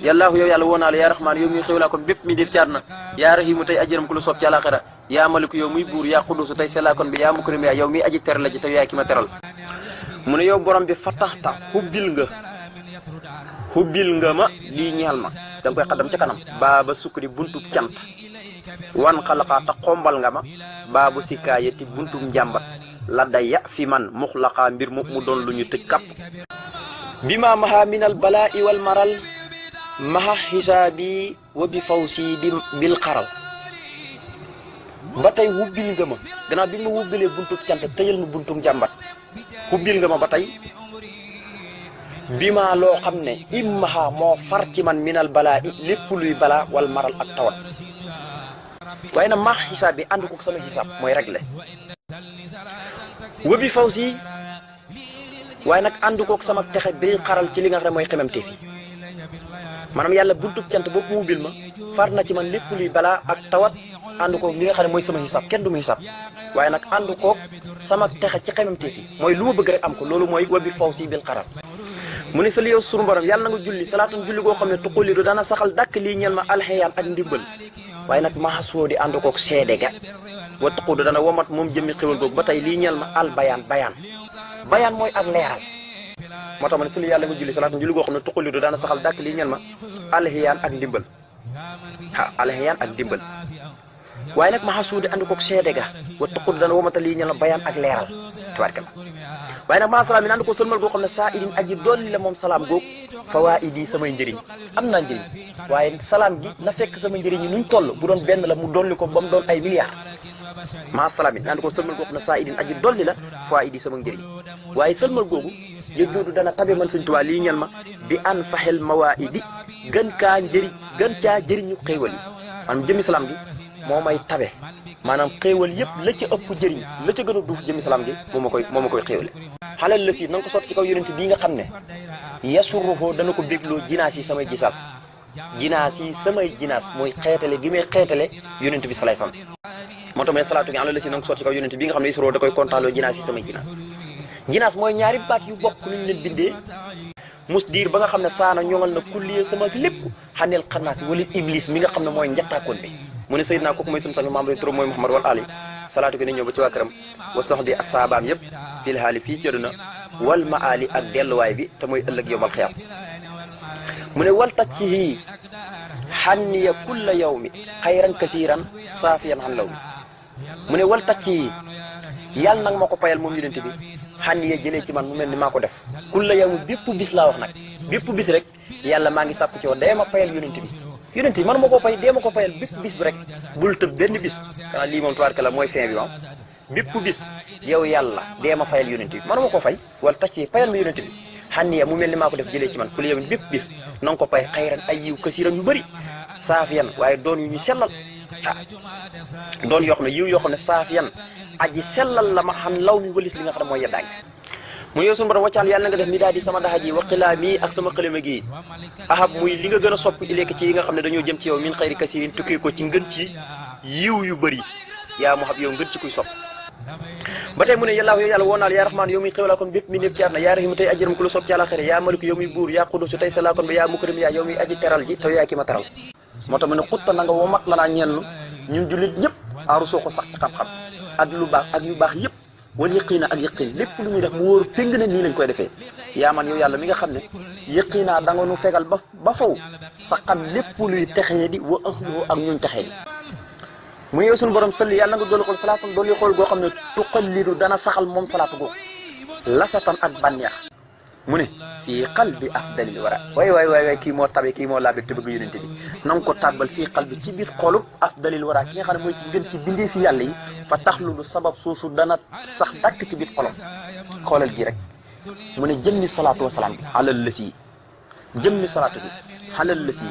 yàllaahu yow yàlla woo naa la yaa raxmaan yow muy xéwlaa kon bépp mi def ci àdduna yaa rahimu tey ajiram ku lu soob ci àlaxira yaa maliku yow muy buur yaa xudusu tey sellaa kon bi yaa mukrim yaa yow miy aji ter la ji te yaay ki ma teral mu ne yow borom bi fataxta xubbil nga ma lii ñeel ma da nga koy xaddam ca kanam baaba sukkuri buntub cant wan xalaqaa ta xombal nga ma baabu sikaayati buntub njàmbat la daya fi man muxlaqaa mbir mu doon lu ñu tëj kapp bi ma maha minal balaa iwal maral maha xisaabi wa bi fawsi bil xaral ba tey wubbil nga ma gannaaw bi ma wubbilee buntub cant tëjal ma buntub njàmbat wubbil nga ma ba tey bi ma loo xam ne immaha moo far ci man minal balaa i lépp luy balaa wal maral ak tawat waaye nag maax xisaab bi ànd ko sama xisaab mooy réglé wëbi faw si waaye nag ànd kook sama texe bil xaral ci li nga xam ne mooy xemamte fi maanaam yàlla buntub cant boobu mu ubbil ma far na ci man lépp luy balaa ak tawat ànd kook li nga xam ne mooy sama xisaab kenn du mu xisaab waaye nag ànd kook sama texe ci xemamte fi mooy lu ma bëgg rek am ko loolu mooy wëbi faw si bil xaral mu ne sali yow sunu borom yàlla na nga julli salaatun julli goo xam ne tuqalidu dana saxal dàkk lii ñel ma alxeyaan ak ndimbal waaye nag maxasoo di ànd kook seede ga wa tuqudu dana womat moom jëmmi xéwal googu ba tey lii ñel ma al bayaan mooy ak leeral moo tax ma ne sali yàlla nga julli salaatun julli goo xam ne tuqalidu dana saxal dàkk lii ñel ma alxeyaan ak ndimbal alxeyaan ak ndimbal waaye nag maxasoo di ànd kook seede ga wa tuqudu dana womata lii ñel ma bayaan ak leeral tabaarkalla waaye nag maa salaam yi naan ko sëlmal goo xam ne saa idin aji dolli la moom salaam googu fawaa idi samay njëriñ am naa njëriñ waaye salaam gi na fekk sama njëriñ yi nuñ toll bu doon benn la mu dolli ko ba mu doon ay milliards maa salaam yi naan ko sëlmal goo xam ne saa idin aji dolli la fawaa idi sama njëriñ waaye sëlmal googu yëjoodu dana tabe man Sëñ Tuubaa lii ñel ma bi an faxel mawaa idi gën caa jëriñu xéewal yi maanaam jëmmi salaam gi moo may tabe maanaam xéewal yëpp la ca ëpp jëriñ la ca gën a duuf jëmmi salaam gi moo ma koy xéewale xalal la si na nga ko sotti ci kaw yonent bii nga xam ne yasurruhu dana ko bégloo jinaas yi samay gisaat mooy xeetale gi may xeetale yonent bi salaay sam moo tax may salaatu gi xalal la si na nga ko sotti ci kaw yonent bi nga xam ne yasurruhu da koy kontaanloo jinaas yi samay jinaas mooy ñaari baat yu bokk nuñ leen bindee mus diir ba nga xam ne saana ñoŋal na kulliye sama lépp xaneel xanaat wala iblis mi nga xam ne mooy njattaakoon bi mu ne Seydina kooku mooy sunu sang maam rek turam mooy Muhammad wal ali salaatu gi ni ñëw ba ci waa këram wa sox bi ak saabaam yëpp fil haali fii ci àdduna wal maali ak delluwaay bi te mooy ëllëg yowmal xiyaam mu ne wal tacc ci xanniya kulla yawmi xayran kasiran saafiyan xan law mi mu ne wal tacc yi yàlla nag ma ko payal moom yonent bi xanniya jëlee ci man mu mel ni maa ko def kulla yawmi bépp bis laa wax nag bépp bis rek yàlla maa ngi sàpp ci woon dee ma payal yonent bi yonent bi man ma ko fay dee ma ko fayal bépp bis bi rek bul tëb benn bis xanaa lii moom tubaarkalla mooy fin bi moom bépp bis yow yàlla dee ma fayal yonent bi man ma ko fay wala tax ci fayal ma yonent bi xanniya mu mel ni maa ko def jëlee ci man ku la yow bépp bis na nga ko fay xayran ay yiw kasiran yu bëri saafiyan waaye doon yu ñu sellal doon yoo xam ne yiw yoo xam ne saafiyan aji sellal la ma xam law mi walis li nga xam ne mooy yeddaange mu yow suñu borom wàccaal yàlla nga def mi daal di sama daxa ji waqilaa mii ak sama xalima gi ahab muy li nga gën a sopp ileeka ci yi nga xam ne dañoo jëm ci yow min xayri kasirin tukkee ko ci ngën ci yiw yu bëri yaa mu xam yow ngën ci kuy sopp ba tey mu ne yàllaahu yow yàlla woo naal yaa raxmaan yow muy xéwlaa kon bépp mi néef ci àdduna yaa rahimu tey ajiram ku lu sopp ci àlaxira yaa maliku yow muy buur yaa xudusu tey salaa kon ba yaa mukrim yaa yow muy aji teral ji te yaa ki ma teral moo tax mu ne xutta na nga womat la naa ñenn ñun jullit yëpp aaru soo ko sax ci xam-xam ak lu baax ak yu baax yëpp wala yëqiina ak yëqiin lépp lu ñuy def mu wóor péng ne nii lañ koy defee yaa man yow yàlla mi nga xam ne yëqiinaa da nga nu fegal ba faw saqat lépp luy texee di wa ahluhu ak ñuñ texee di mu yow suñu borom sëlli yàlla nga dolli xool salaatan dolli xool goo xam ne tuqallidu dana saxal moom salaatu googu lasatan ak bànneex mu ne fii qalbi afdalil wara waay kii moo tabe kii moo laabe te bëgg yonente bi na nga ko tàbbal fii qalbi ci biir xolub afdalil wara ki nga xam ne mooy ci gën ci bindee fi yàlla yi fa tax lu sabab suusu dana sax dàkk ci biir xolam xoolal gi rek mu ne jëmmi salaatu wasalaam bi xalal la si jëmmi salaatu bi xalal la si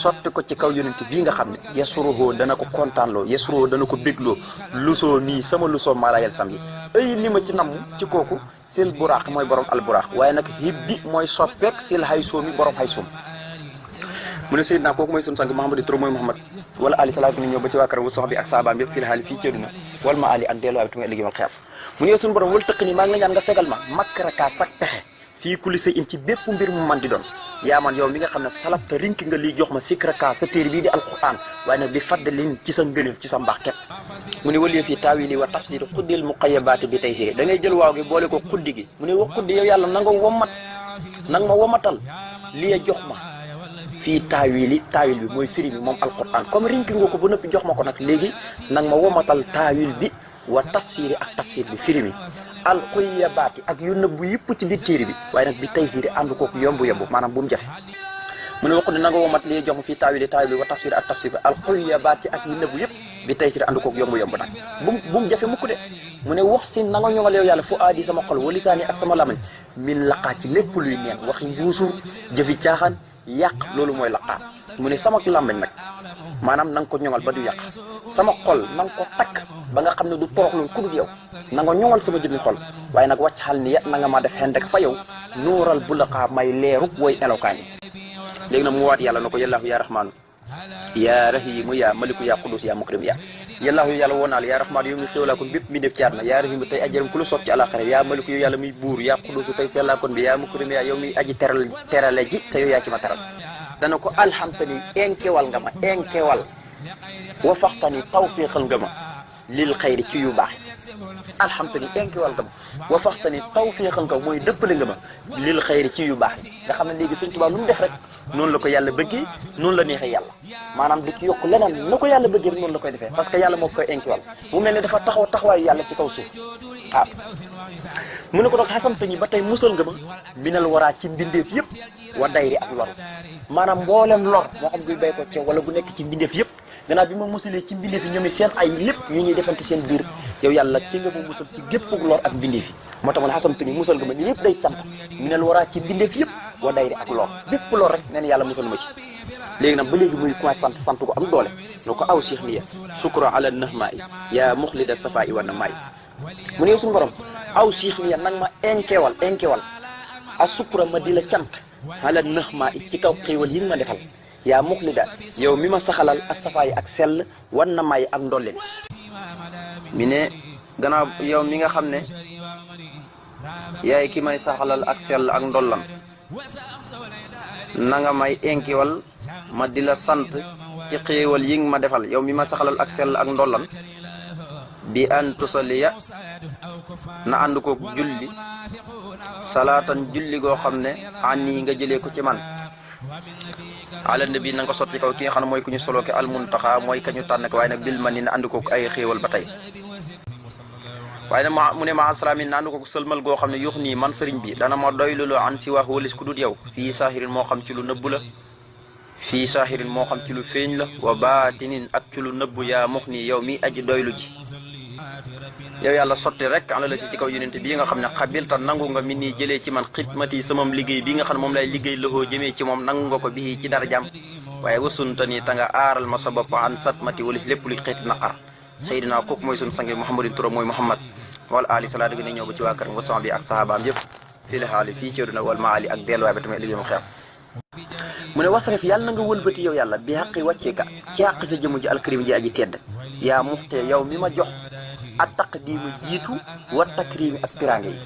sotti ko ci kaw yonente bii nga xam ne yasuruhoo dana ko kontaanloo yasuruhoo dana ko bégloo lusoo nii sama lusoo maalayel sam yi ay li ma ci namm ci kooku sil buraax mooy borom al buraax waaye nag hibbi mooy soppeek sil haysoom yi borom haysoom mu ne Seydina kooku mooy sunu sang Muhammad trop mooy Muhammad wala ali salaatu ni ñëw ba ci waa këram wu sox bi ak saabaam yëpp fil haali fii ci àdduna wala ma ali ak delluwaay bi tu muy ëllëgi wal xeef mu ne yow sunu borom wal tëq nii maa ngi la ñaan nga fegal ma makkarakaa sak pexe fii kulli sa in ci bépp mbir mu man di doon yaa man yow mi nga xam ne salabta rink nga lii jox ma sikraka sa téere bii di alquran waaye nag bi faddalin ci sa ngëneel ci sa mbaax képp mu ne walie fii taawili wa tafsir xuddil muqayyabaati bi tey siri da ngay jël waaw gi boole ko xuddi gi mu ne wax xuddi yow yàlla nanga womat nanga ma womatal lii jox ma fii taawil bi mooy firi bi moom alquran comme rink nga ko ba noppi jox ma ko nag léegi nanga ma womatal taawil bi wa tafsiri ak tafsir bi firi mi alxuyabaati ak yu nëbbu yëpp ci biir téere bi waaye nag bi tey siri ànd kooku yombu maanaam bu mu jafe mu ne waxu ne nanga womat lii jox ma fii taawil bi wa tafsiri ak tafsir bi alxuyabaati ak yu nëbbu yëpp bi tey siri ànd kooku yombu nag bu mu jafe mukk de mu ne wax si nanga ñoŋal yow yàlla fu aadi sama xol walisaani ak sama lamañ min laqaa ci lépp luy neen waxi mbuusur jëfi caaxaan yàq loolu mooy laqaa mu ne sama làmbañ nag maanaam na nga ko ñoŋal ba du yàq sama xol na nga ko takk ba nga xam ne du torox loolu ku dul yow na nga ñoŋal sama jëmmi xol waaye nag wàcc xal ni ya na nga ma def xendek fa yow nuural bulaqaa may leeruk wooy elokaan yi léegi nag mu waat yàlla na ko yàllaahu yaa rahmaanu yaa rahimu yaa maliku yaa qudus yaa mukrim yaa yàllaahu yàlla woo naa la yaa rahmaanu yow mi xéewlaa kon bépp mi def ci àdduna yaa rahimu tey ajaram ku lu sopp ci àlaxira yaa maliku yow yàlla muy buur yaa qudusu tey sellaa kon bi yaa mukrim yaa yow mi aji terale ji te yow yaa ci ma teral dana ko alhamtani enkewal nga ma enkewal wa faxtani tawfiixal nga ma lil xayri ci yu baax alhamtani enkewal nga ma wa faxtani tawfiixal nga mooy dëppale nga ma lil xayri ci yu baax nga xam ne léegi Sëñ Tuubaa lu mu def rek noonu la ko yàlla bëggee noonu la neexee yàlla maanaam di ci yokk leneen na ko yàlla bëggee rek noonu la koy defee parce que yàlla moo koy enkewal mu mel ne dafa taxawaayu yàlla ci kaw suuf waaw mu ne ko doog xasamtañi ba tey musal nga ma minal waraa ci mbindeef yëpp wa dayri ak loru maanaam mboolem lor moo xam buy bay ko ci wala bu nekk ci mbindeef yëpp gannaaw bi ma musalee ci mbindeef yi ñoom seen ay lépp yu ñuy defante seen biir yow yàlla ci nga ma musal ci gépp lor ak mbindeef yi moo tax man xasamtañi musal nga ma ñi yëpp day sant minal waraa ci mbindeef yëpp wa dayri ak lor bépp lor rek nee na yàlla musal ma ci léegi nag ba léegi muy commencé sant ko am doole no ko aw cheikh niya sukra ala nahmaa i yaa muxlida safaa i wa namaa i mu ne yow suñu borom aw cheikh niya nag ma enkewal a sukra ma di la cant ala nahmaa i ci kaw xéewal yi nga ma defal yaa muxlida yow mi ma saxalal ak safaa yi ak sell wan namaa yi ak ndolleen mi ne gannaaw yow mi nga xam ne yaay ki may saxalal ak sell ak ndollan na nga may enkiwal ma di la sant ci xéewal yi nga ma defal yow mi ma saxalal ak sell ak ndollan bi an tusaliya na ànd ko julli salaatan julli goo xam ne ani nga jëlee ko ci man ala nabi na nga ko sotti kaw ki nga xam ne mooy ku ñu solo ke almuntaxa mooy ka ñu tànn ko waaye nag bil ma ni na ànd ko ay xéewal ba tey waaye nag mu ne ma asalaami na ànd ko sëlmal goo xam ne yux nii man sëriñ bi dana ma doy luloo an si wax walis ku dut yow fii saahirin moo xam ci lu nëbbu la fii saahirin moo xam ci lu feeñ la wa baatinin ak ci lu nëbbu yaa mux nii yow mi aji doylu ji yow yàlla sotti rek ala la si ci kaw yonente bii nga xam ne xabil ta nangu nga min nii jëlee ci man xidmati samam liggéey bi nga xam ne moom lay liggéey loxoo jëmee ci moom nangu nga ko bii ci darajam waaye wasunta nii ta nga aaral ma sa bopp an satmati walis lépp luy xeeti naqar Seydina kooku mooy sunu sangi Muhammadin turam mooy Muhammad wala ali salaa dëgg ne ñëw ba ci waa këram wasan bi ak sahabaam yëpp fii la xaali fii ci àdduna wal maali ak delluwaay ba tamit liggéey mu xeex mu ne wasref yàlla na nga wëlbati yow yàlla bi xaqi wàcceeka ci xaq sa jëmu ji alkarim ji aji tedd yaa muxte yow mi ma jox ak taqdiimu jiitu wa takrimi ak piraange yi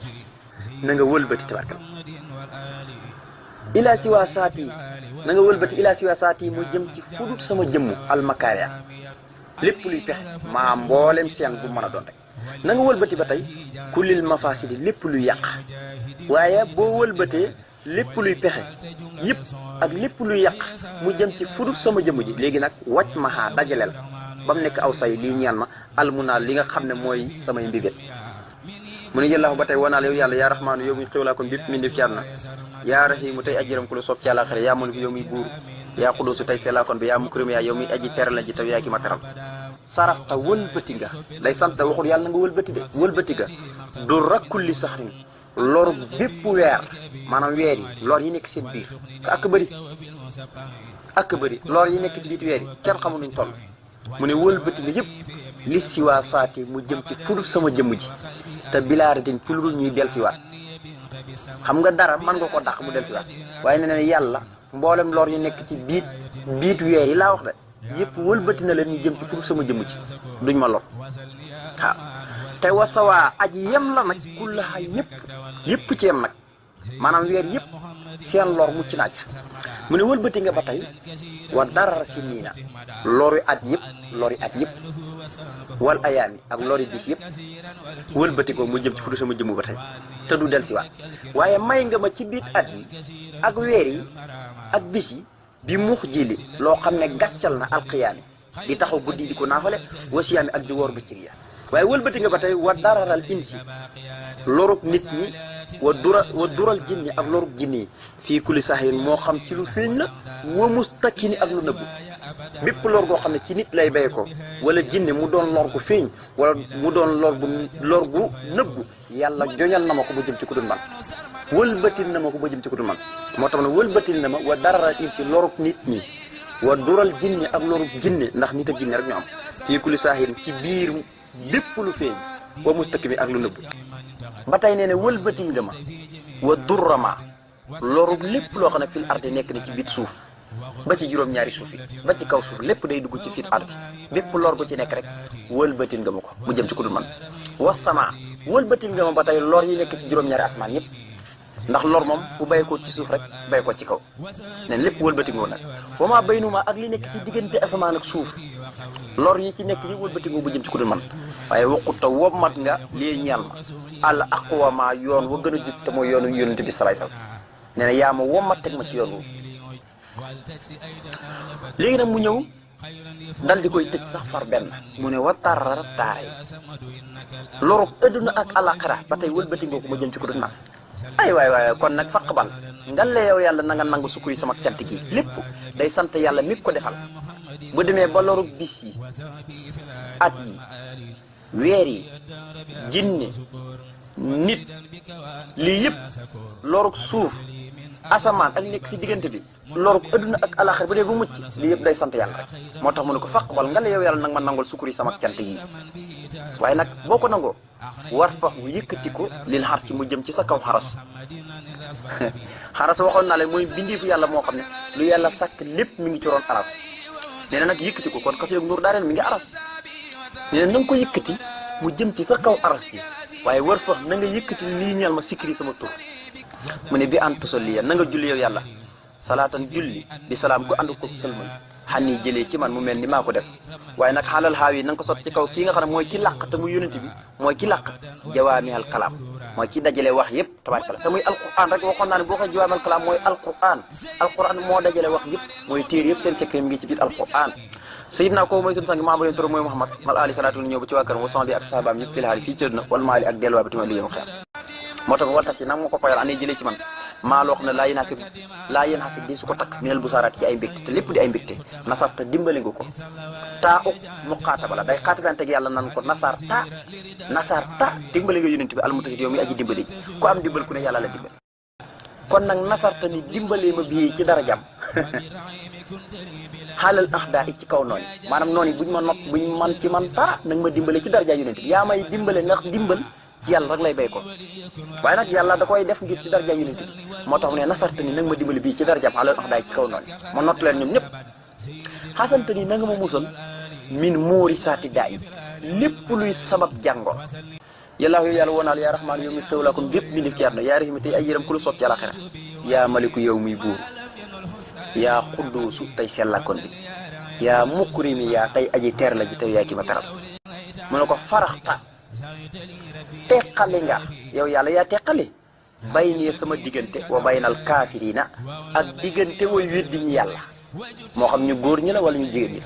na nga wëlbati tabarkal ilaa si waa saati na nga wëlbati ilaa si waa saati mu jëm ci fudut sama jëmmu almakaria lépp luy pexe maa mboolem seen bu mën a doon rek na nga wëlbati ba tey kulil mafasidi lépp luy yàq waaye boo wëlbatee lépp luy pexe yëpp ak lépp luy yàq mu jëm ci fudut sama jëmm ji léegi nag wàcc ma xaa dajaleel ba mu nekk aw say lii ñeel ma almunaa li nga xam ne mooy samay mbibét mu ne yàllaahu ba tey wanaal yow yàlla yaa raxmaanu yow muy xéwlaa kon bépp mi ndef ci àdduna yaa raxiimu tey ajiram ku la soob ci àllaaxira yaa mën fi yow muy buur yaa xuduusu tey sellaa kon bi yaa mukrim yaa yow muy aji teral la ji taw yaa ki ma teral sarafta wëlbati nga day sant da waxul yàlla na nga wëlbati de wëlbati nga du rakkulli saxrin lor bépp weer maanaam weer yi lor yi nekk seen biir ak bëri lor yi nekk ci biir weer yi kenn xamu nuñ toll mu ne wëlbati nga yëpp li si waa saati mu jëm ci fudul sama jëmm ji te bilaaratin ci lu dul ñuy dellusiwaat xam nga dara mën nga ko dàq mu dellusiwaat waaye nee na yàlla mboolem lor yi nekk ci biit weer yi laa wax de yëpp wëlbati na leen ñu jëm ci fudul sama jëmm ji duñ ma lor waaw te wasawaa aji yem la nag kullaha yëpp ci yem nag maanaam weer yëpp seen lor mucc naa ca mu ne wëlbati nga ba tey wa darar si nii na lori at yëpp wal ayaami ak lori bis yëpp wëlbati ko mu jëm ci fu du sama jëmm ba tey te du del si waat waaye may nga ma ci biir at yi ak weer yi ak bis yi bi mux jili loo xam ne gàccal na alqiyaami di taxaw guddi di ko naafale wasiyaami ak di woor bëccëg ya waaye wëlbati nga ba tey wa dararal insi lorub nit ñi wa dural jinni ak lorub jinni yi fii kulli sahin moo xam ci lu feeñ la wa mustakini ak lu nëbbu bépp lor goo xam ne ci nit lay bay ko wala jinne mu doon lor gu feeñ wala mu doon lor gu nëbbu yàlla joñal na ma ko ba jëm ci ku dul man wëlbatil na ma ko ba jëm ci ku dul man moo tax ne wëlbatil na ma wa dararal insi lorub nit ñi wa dural jinni ak lorub jinne ndax nit ak jinne rek ñu am fii kulli sahin ci biir bépp lu feeñ wa mustakimi ak lu nëbbu ba tey nee ne wëlbatil nga ma wa durrama lorub lépp loo xam ne fil ardi nekk na ci biir suuf ba ci juróom-ñaari suuf yi ba ci kaw suuf lépp day dugg ci fil ardi bépp lor gu ci nekk rek wëlbatil nga ma ko mu jëm ci ku dul man wasama wëlbatil nga ma ba tey lor yi nekk ci juróom-ñaari asmaan yëpp ndax lor moom bu bay ko ci suuf rek bay ko ci kaw nen lépp wëlbati nga woon nag wa maa baynuma ak li nekk ci diggante asamaan ak suuf lor yi ci nekk yi wëlbati nga bu jëm ci ku dul man waaye waxuta wommat nga lii ñeel ma àll aqwama yoon wa gën a jub te mooy yoonu yonent bi salaay salaam nee na yaa ma wommat teg ma ci yoon wu léegi nag mu ñëw dal di koy tëj sax far benn mu ne wa tarar taare lorub adduna ak alaxira ba tey wëlbati nga ko ma jëm ci ku dul man ay waay kon nag faqbal ngale yow yàlla na nga nangu sukkur yi sama cant gi lépp day sant yàlla mi ko defal bu demee ba loru bis yi at yi weer yi jinne nit lii yëpp loruk suuf asamaan ak nekk ci diggante bi loruk adduna ak alaxir bu dee bu mucc lii yëpp day sant yàlla rek moo tax mu ne ko faqbal ngale yow yàlla nag ma nangul sukkur yi sama cant gi waaye nag boo ko nangoo war fax mu yëkkati ko lil xar ci mu jëm ci sa kaw xaras xaras waxoon naa leen mooy bindiifu yàlla moo xam ne lu yàlla sàkk lépp mi ngi ci roon aras nee na nag yëkkati ko kon xasida Nuuru Daarayni mi ngi aras nee na nga ko yëkkati mu jëm ci sa kaw aras bi waaye war fax na nga yëkkati lii ñeel ma sikkiri sama tur mu ne bi an tusalliya na nga julli yow yàlla salaatan julli bi salaam gu ànd ko sëlmal xan yi jëlee ci man mu mel ni maa ko def waaye nag xaalal xaaw yi na nga ko sot ci kaw kii nga xam ne mooy ki làq te muy yonent bi mooy ki làq jawaamihal kalaam mooy ki dajale wax yëpp tabaarkalla te muy alquran rek waxoon naa ne boo ko jawaamihal kalaam mooy alquran moo dajale wax yëpp mooy téer yëpp seen secret mi ngi ci biir alquran sayidna ko mooy sunu sang maa ba leen toro mooy Muhammad mal ali salaatu ñëw ba ci waa kër wa bi ak sahabaam ñëpp fi laxaali fii ci àddina wal maali ak delluwaay ba tamit liggéey moo tax wal tax ci nag moo ko payal ane jëlee ci man maa loo xam ne laa yéen xasib di su ko takk minel bu saaraat ci ay mbégte te lépp di ay mbégte nasar te dimbali nga ko taa uk muqaataba la day xaatabanteeg yàlla nan ko nasar ta dimbali nga yonent bi almutahid yow mi aji dimbali ku am dimbal ku ne yàlla la dimbali kon nag nasar te ni dimbalee ma bii ci dara jàmm xaalal axdaa ci kaw noonu maanaam noonu buñ ma not buñ man ci man taa nag ma dimbale ci daraja yonent bi yaa may dimbale ndax dimbal ci yàlla rek lay bay ko waaye nag yàlla da koy def ngir ci daraja yonent bi moo tax mu ne nasarte ni nag ma dimbale bii ci darajaam xaalal axdaa ci kaw noonu ma not leen ñoom ñëpp xasante ni na nga ma musal min móori saati daa yi lépp luy sabab jàngoor yàllaa yow yàlla wonaal yaa raxmaan yow mi xewlaa kon bépp bindif ci àdduna yaa rahimi tey ay yërëm ku lu soob ci àlaxira yaa maliku yow muy buur yaa xudduusu tey sellakoon bi yaa mukrimi yaa tey aji teer la ji tey yaa ki ma teral mu ne ko faraxta teqale nga yow yàlla yaa teqale bay nii sama diggante wa baynal kaafirina ak diggante way weddi ñi yàlla moo xam ñu góor ñi la wala ñu jigéen ñi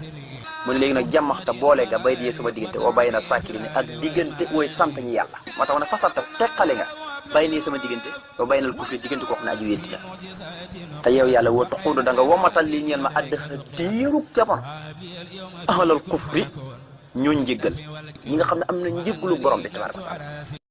mu ne léegi nag jàmmaxta boole nga bay nii sama diggante wa baynal saakirina ak diggante way sant ñi yàlla moo tax ne fasarta teqale nga bay nii sama diggante ba baynal kufri diggante koo xam ne aji weddi la te yow yàlla woo taxuudu da nga womatal lii ñeel ma àddëxa diirug jamono ahlal kufri ñoo njëggal ñi nga xam ne am na njëggalu borom bi tabaaraka wa taala